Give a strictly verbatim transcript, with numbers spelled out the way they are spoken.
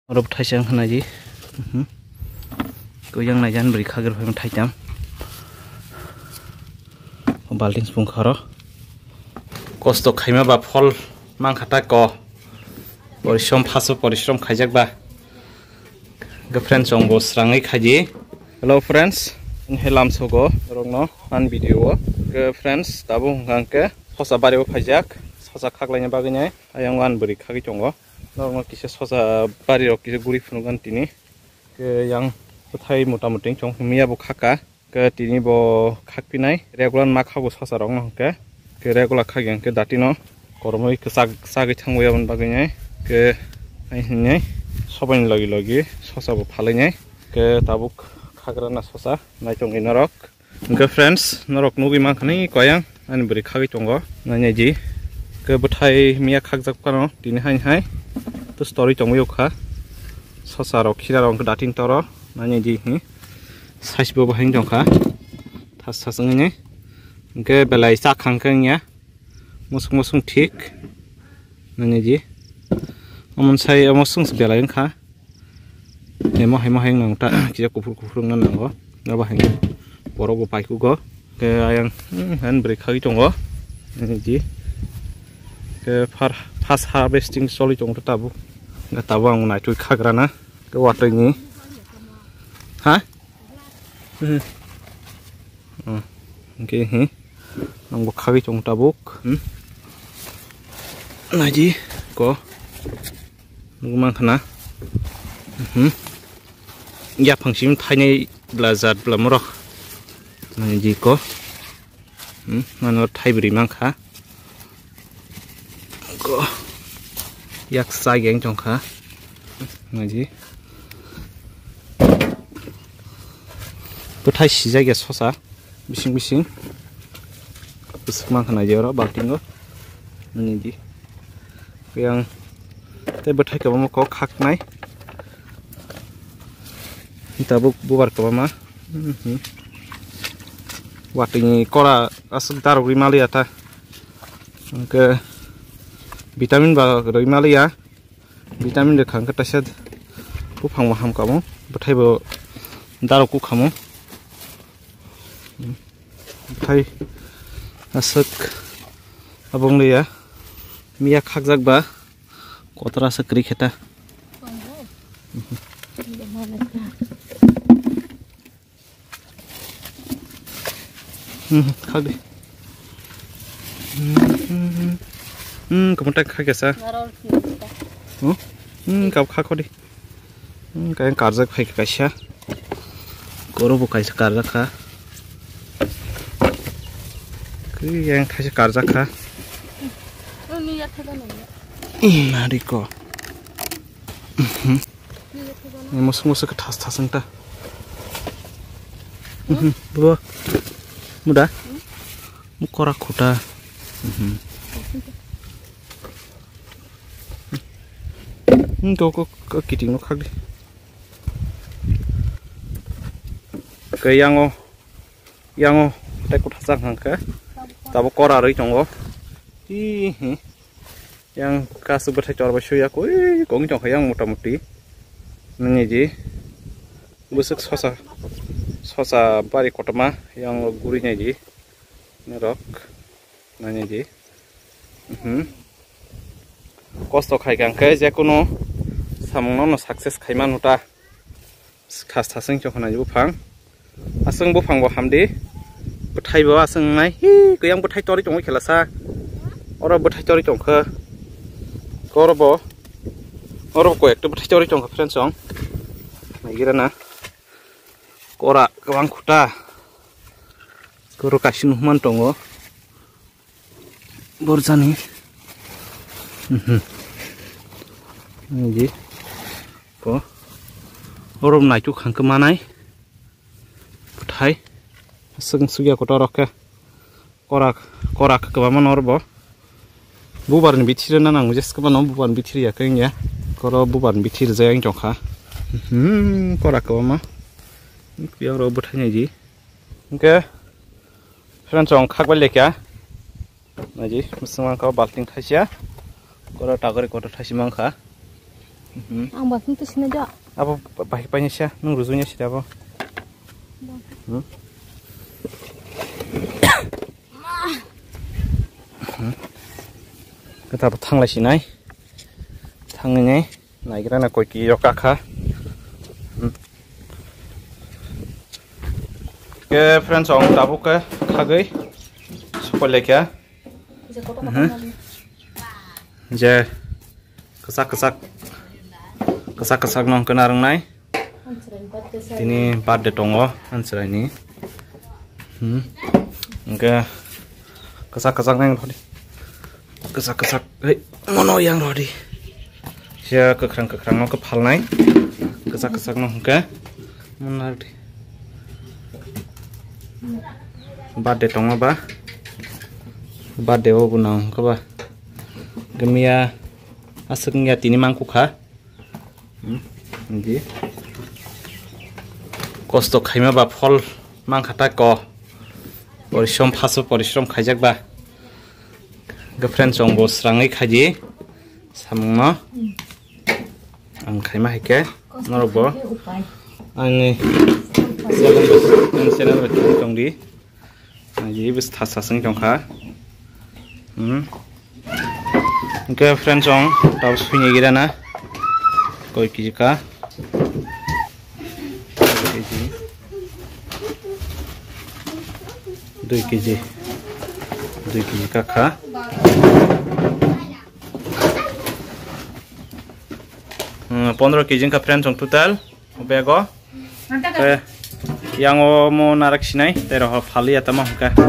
Oro thaisa wngkha naidi. Mhm. Kuyang naijan bwrwi khagir phaima thaitam. Balting sipung kharo. Kosto khaima ba phol mankha ta ko. Porishrom phaso porishrom khaijak ba. Ge friends chwng bo srangwi khaidi. Hello friends. He lamsogo rokno an video o. Ge friends tabuk hwnkha hwnkhe sosa bari o phaijak. Sosa khaklaina bagwi nai. Ayang wan bwrwi khagwi tongo. Norokno kisa sosa bari rok kisa guri phunukgan tini. Ke yang bwthai mota moti chong miya bo khaka. Ke tini bo khakpinai regular ma khago sosa rokno hwnkhe. Ke regular khagya hwnkhe datino koromoi kwchak chagwi thangwi aboni bagwi nai. Ke ai hinwi sobaini logi logi sosa bo phalainai. Ke tabuk khagrana sosa naitongwi norok. Hwnkhe friends, norok nugwi mankha ni koyang ani bwrwi khagwi tongo. Nainai di. Hwnkhe bwthai miya khakjak phano tini haini hai. To story tongwi kha. Sosa rok, khira rok hwnkhe dating toro. Nainai di hi. Size bo bahai tongkha. Thas thas wngwi ni. Hwnkhe belai chak khang khe wngya. Musuk musuk thik. Nainai di. Omo sai omo sung belai wngkha. Hemo hemo hai nang ta kisa kuphur kuphur wngna nango. Abo hai borok bo paikugo. Ke ayang, hmm, han bwrwi khagwi tongo. Nainai di. Ke far-, first harvesting choli tongo tabuk. Tabuk ang naitwi khagrana. Ke watwi ni. Ha? Hmm. Oh, hwnkhe hi. Ang bo khagwi tongo tabuk. Hmm. Naidi ko. Nugwi mankha na. Hmm. Yaphang sim thainai bla jat bla morok. Naidi ko. Hmm. Mano thaibrwi mankha. Ko. Yak sa yang tongkha. Naidi. Bwthai sijak ya sosa. Bising bising. Bwswk mankha naidi oro baltingo. Naidi. Yang tei bwthai kwbangma kok khaknai. Tabuk bubar kwbangma. Mhm. Watwini kora aswk darogwi maliya ta. Hwnkhe vitamin ba rwi maliya. Vitamin rwkha hwnkhe taisa buphang bo hamkamo, bwthai bo darok kukhamo. Bwthai aswk abo wngya miya khakjak ba kotor aswk kwrwi khe ta. Hmm, khak di. Hmm, hmm, hmm. Hmm, kamu tak khak ya sa. Hmm, hmm, kau khak di. Hmm, kau yang karjak phai kaisa. Koro bo kaisa karjak kha. Kau yang kaisa karjak kha. Hmm, nari ko. Hmm. Musuk musuk thas thas wng ta. Mhm, bo. Muda. Mukora khuta. Mhm. Hmm, to ko, ko kiting no khak di. Ke yango, yango, tei kutha chang hang khe. Tabo kora rwi tongo. Ih, hi. Yang kasu bwthai chor bai suya koi kong tong kha yang mota moti. Nini ji. Bwswk sosa, sosa bari kotorma yang guri nai ji. Norok nai nai ji. Mhm. Kosto khai kang khe je kunu samung no no success khai manu ta. Khas thasing chokhanai buphang. Aswng buphang bo hamdi. Bwthai bo aswng nai. Hi, kuyang bwthai tori tongo khelasa. Oro bwthai tori tongkha. Koro bo. Oro bo koi ekta bwthai tori tongkha friends song. Naigira na. Kora kwbang khuta. Koro kaisa nuhman tongo. Borjani. Mhm. Niji. Ko. Orom naituk hangke manai. Puthai. Seng sugya kotor ke. Korak, korak ke ba manor bo. Bubar ni bithir na nang jes ke ba no bubar ni bithir ya ke ya. Koro bubar ni bithir jeng tongkha. Hmm, korak ke ma. Yang ro buthai nai ji. Hingke friends, ang khakbai lekha. Naji, bwswng mankha balting thaisa. Koro tagori kotor thaisa mankha. Mhm. Ang ba kung to sina jo. Abo ba-, bai paina sia, nung rujunya sida abo. Hmm? Hmm? Kata bo thanglai sinai. Thangnai. Naigra na koi ki yo kakha. Hmm. Ke friends, ong tabuk ke khagwi. Sokol lekha. Mhm. Je. Kwchak, kwchak, kwchak, kwchak no hwnkhe narwknai. Tini birthday tongo Answrai ni. Hmm. Hwnkhe kwchak, kwchak nang rwdi. Kwchak, kwchak, hei, mono yang rwdi. Sia kwkhrang, kwkhrang no khe phalnai. Kwchak, kwchak no hwnkhe. Mono rwdi. Birthday tongo ba. Birthday o bo nang hwnkhe ba. Gemiya aswk wngya tini mangkukha. Hmm, di. Kosto khaima ba phol mankha ta ko. Porishrom, phaso porishrom khaijak ba. Girlfriend chong bo srangwi khaidi samungno. Ang khaima hai khe norok bo ani channel, ani channel bai tongdi. Ani bwsa thasa sing tongkha. Hmm. Hwnkhe friends, chong tau suini gira na. Koi kg ka? Dui kg. Dui kg. Dui kg ka kha. Hmm, pondro kg wngkha friends, chong total. Bego. Te, yang o mo narak sinai, te roho phali ya tamo hwnkhe.